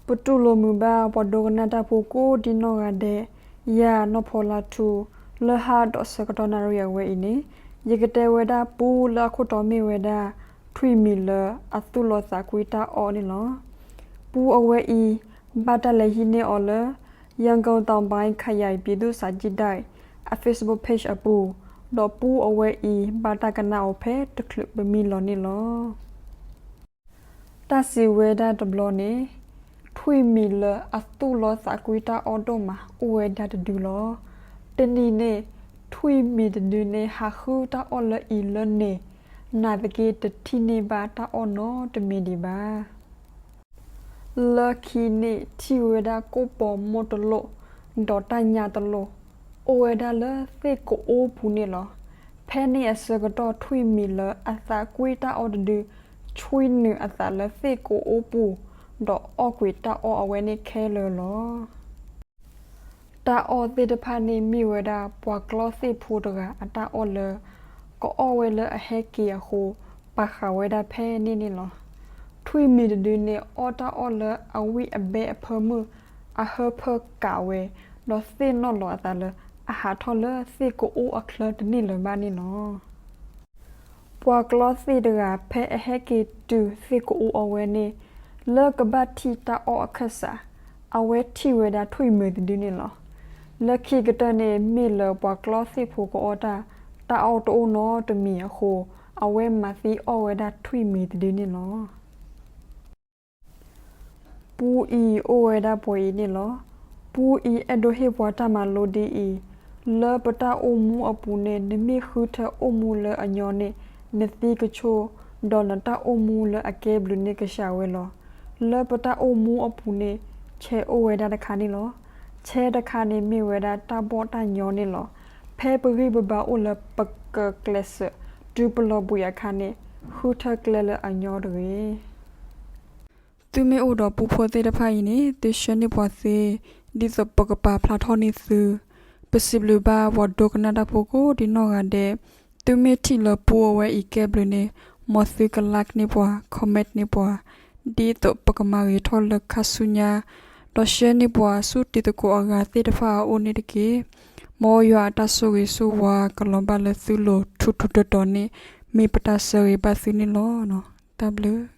ပတူၢ်လိာ်မုာ်ဘၣ်ပှၤဒိကနၣ်တၢ်ဖိကိးဒံနီၢ်ဂၤဒဲး, ယၤနီၢ်ဖီလါထူ, လၢဟါဒီးဆၢကတီၢ်နၣ်ရံၣ်အဝဲအံၤန့ၣ်, ယကတဲဝဲဒၣ်ပူလၢအခိၣ်တီမ့ၢ်ဝဲဒၣ် ထွံၣ်မံၤလၢအသူၣ်လီသးကွံတၢ်အီၣ်န့ၣ်လီၤ. ပူအဝဲအံၤ ဘၣ်တၢ်လဲၤဟံးန့ၢ်အီၤလၢ ရန်ကုန်တောင်ပိုင်း ခရိုင်ပြည်သူ့စာကြည့်တိုက် အ Facebook page အပူၤ, ဒီးပူအဝဲအံၤ ဘၣ်တၢ်ကနၣ်အီၤဖဲတချုးပမံလီၤန့ၣ်လီၤ. တၢ်စံးဝဲဒၣ်တဘျီန့ၣ်, ထွံၣ်မံၤလၢအသူၣ်လီသးကွံတၢ်အီၣ်ဒိၣ်မး အိၣ်ဝဲဒၣ်တဒုလီၤ. တနံၤန့ၣ် ထွံၣ်မံၤတဒုန့ၣ် ဟးဃုတၢ်အီၣ်လၢအံၤလၢန့ၣ်, နာ်သက့တထံၣ်န့ၢ်ဘၣ်တၢ်အီၣ်နီတမံၤဒံးဘၣ်. လၢခံန့ၣ်ထံၣ်ဝဲဒၣ်ကိၣ်ပီၤမိၢ်တလိၣ်, ဒီးတၢ်ညါတလိၣ်, အိၣ်ဝဲဒၣ်လၢသ့ၣ်ကအိပူၤန့ၣ်လီၤ. ဖဲန့ၣ်အဆၢကတီၢ်ထွံၣ်မံၤလၢအသးကွံတၢ်အီၣ်တဒု, ဆွံနုာ်အသးလၢသ့ၣ်ကအိပူၤ, ဒီးအီၣ်ကွံာ်တၢ်အီၣ်အဝဲန့ၣ်ခဲလၢာ်လီၤ. တၢ်အီၣ်သ့ၣ်တဖၣ်န့ၣ်မ့ၢ်ဝဲဒၣ်ပှၤကျီသ့ၣ်ဖိတဂၤအတၢ်အီၣ်လၢ ကအီၣ်ဝဲလၢအဟဲက့ၤအဃိ, ပာ်ဃာ်ဝဲဒၣ်ဖဲန့ၣ်န့ၣ်လီၤ. ထွံၣ်မံၤတဒုန့ၣ်အီၣ်တၢ်အီၣ်လၢအဝံၣ်အဘဲအဖၢမုၢ်, အဟၢဖၢကးဝဲ, ဒီးသ့ၣ်နီၣ်လီၤအသးလၢ အဟးထီၣ်လၢသ့ၣ်ကအိအချၢတန့ၢ်လၢၤဘၣ်န့ၣ်လီၤ. ပှၤကျီသ့ၣ်တဂၤဖဲအဟဲက့ၤတုၤသ့ၣ်ကအိအဝဲန့ၣ်, လၢကဘၣ်ထံၣ်တၢ်အီၣ်အခၢၣ်စး, အဝဲထံၣ်ဝဲဒၣ်ထွံၣ်မံၤတဒုန့ၣ်လီၤ. လၢခံကတၢၢ်န့ၣ် မ့ၢ်လၢပှၤကျီသ့ၣ်ဖိကအီၣ်တၢ်, တၢ်အီၣ်တအိၣ်နီတမံၤအဃိ, အဝဲမၤသံအီၣ်ဝဲဒၣ်ထွံၣ်မံၤတဒုန့ၣ်လီၤ. ပူအံၤအိၣ်ဝဲဒၣ်ပှဲၤအံၤန့ၣ်လီၤ. ပူအံၤအဲၣ်ဒိးဟ့ၣ်ပှၤတၢ်မၤလိဒ်အံၤ, လၢပတၢ်အိၣ်မူအပူၤန့ၣ် နမ့ၢ်ဃုထၢအိၣ်မူလၢအညီန့ၣ်, နသံကဆိ, ဒီးနတၢ်အိၣ်မူလၢအကဲဘျုးန့ၣ်ကစှၤဝဲလီၤ. လၢပတၢ်အိၣ်မူအပူၤန့ၣ်, ဆဲးအိၣ်ဝဲဒၣ်တခါန့ၣ်လီၤ. ဆဲးတခါန့ၣ်မ့ၢ်ဝဲဒၣ်တၢ်ဘီၣ်တၢ်ညီန့ၣ်လီၤ. ဖဲပဂံၢ်ပဘါအိၣ်လၢပကကျဲးစၢးတုၤပလီၤဘှံးအခါန့ၣ်, ဃုထၢကျဲလၢအညီတဂ့ၤ. သုမ့ၢ်အိၣ်ဒီးပူဖိသ့ၣ်တဖၣ်အံၤန့ၣ်, သုဆှၢန့ၢ်ပှၤသ့, ဒ်သိးပကပာ်ဖျါထီၣ်န့ၢ်သု. ပစံးဘျုးဘၣ်ပှၤဒိကနၣ်တၢ်ဖိကိးဒံနီၢ်ဂၤဒဲး, သုမ့ၢ်ထံၣ်လၢပူအဝဲအံၤကဲဘျုးန့ၣ်, မ်သုက like န့ၢ်ပှၤ, comment န့ၢ်ပှၤ, ဒ်သိးပကမၤဂ့ၤထီၣ်လၢခါဆူညါ, ဒီးဆှၢန့ၢ်ပှၤဆူတံၤသကိးအဂၤသ့ၣ်တဖၣ်အအိၣ်န့ၣ်တက့ၢ်. မ်ယွၤအတၢ်ဆိၣ်ဂ့ၤဆိၣ်ဝါကလီၤဘၣ်လၢသုလိၤထူးထူးတီၤတီၤန့ၣ်, မ့ၢ်ပတၢ်ဆၢဂ့ၤဘၣ်သုန့ၣ်လီၤ. တၢ်ဘျုး